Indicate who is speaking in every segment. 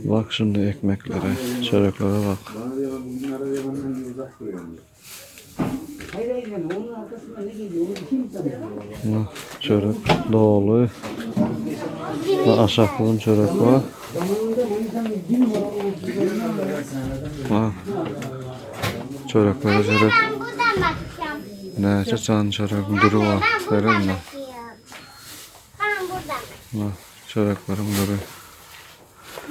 Speaker 1: Bak şimdi ekmeklere, çöreklere bak. Buna çörek dolu. Buna aşaklığın çörek var. Bak. Çöreklere çörek.
Speaker 2: Ben buradan bakacağım.
Speaker 1: Näçe can çöregiň dürü
Speaker 2: Ben
Speaker 1: bar.
Speaker 2: buradan
Speaker 1: Seredin.
Speaker 2: bakıyorum. Ben buradan.
Speaker 1: Buna çörekleriň dürü.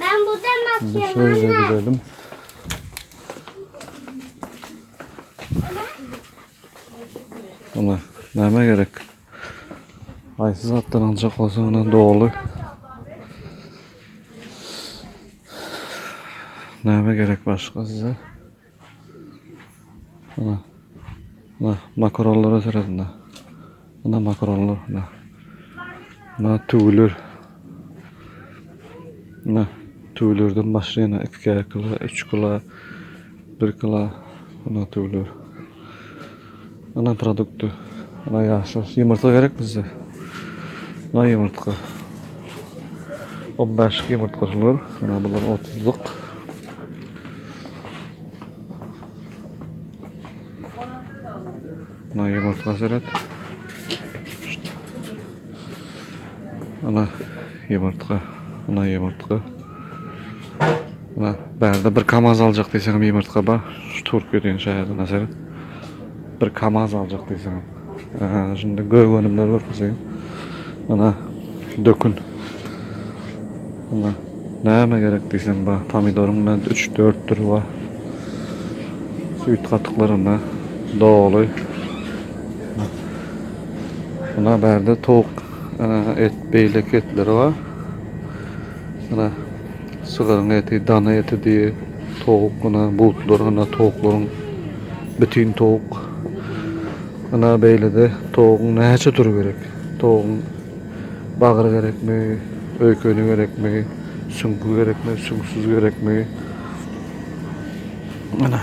Speaker 2: Ben buradan
Speaker 1: Şimdi
Speaker 2: bakıyorum
Speaker 1: şöyle
Speaker 2: anne.
Speaker 1: gidelim. Ona näme gerek? Haýsy zatdan aljak bolsaň ona doly. Näme gerek başga size? Ana. Ana makaronlara seredin. Ana makaronlar. Ana. Ana tüwler. Ana tüwlerden başlaýan 2 kilo, 3 kilo, 1 kilo ana tüwler. Ana produkty. Ana ýaşlar. Ýumurtga gerek bize. Ana ýumurtga. 15 ýumurtgalar. Ana bular 30-luk. Ana ýumurtga seret. Ana ýumurtga. Ana ýumurtga. Ana bärde bir kamaz aljak diýseň ýumurtga bar. Şu Türkiýe diýen şäherde seret. Bir kamaz aljak diýseň. Aha, şimdi gök önümler görkezeyim. Ana dökün. Ana näme gerek diýseň bar. Pomidoryň bilen 3-4 türi bar. Süýt gatyklaryna doly. Buna bärde towuk e, et, beýleki etleri bar. Ana sygyryň eti, dana eti diýe towuk, ana butlar, ana towuklaryň bütün towuk. Ana beýlede towugyň näçe türi gerek? Towugyň bagry gerekmi, öýkeni gerekmi, süňki gerekmi, süňksüz gerekmi? Ana,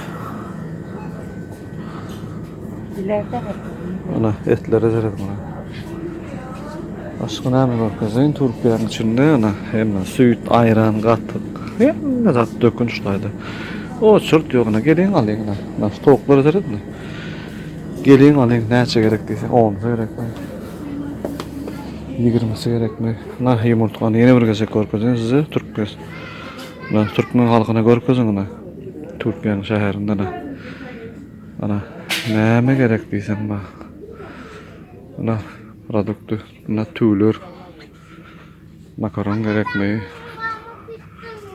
Speaker 3: İleride bak.
Speaker 1: ana etlere seret buna. Başga näme görkezeýin Türkiýäniň içinde ana hemme süýt, aýran, gatyk, hemme zat dökün şutaýda. O çürt ýok ana geliň alyň ana. Ana şu towuklara seret ana. Geliň alyň näçe gerek diýseň, 10-sy gerekmi? 20-si gerekmi? Ana ýumurtgany ýene bir gezek görkezeýin size Türkmen. Ana türkmen halkyna görkeziň ana. Türkiýäniň şäherinde ana. Ana näme gerek diýseň bak. Ana produkty, ana tüwler. Makaron gerekmi?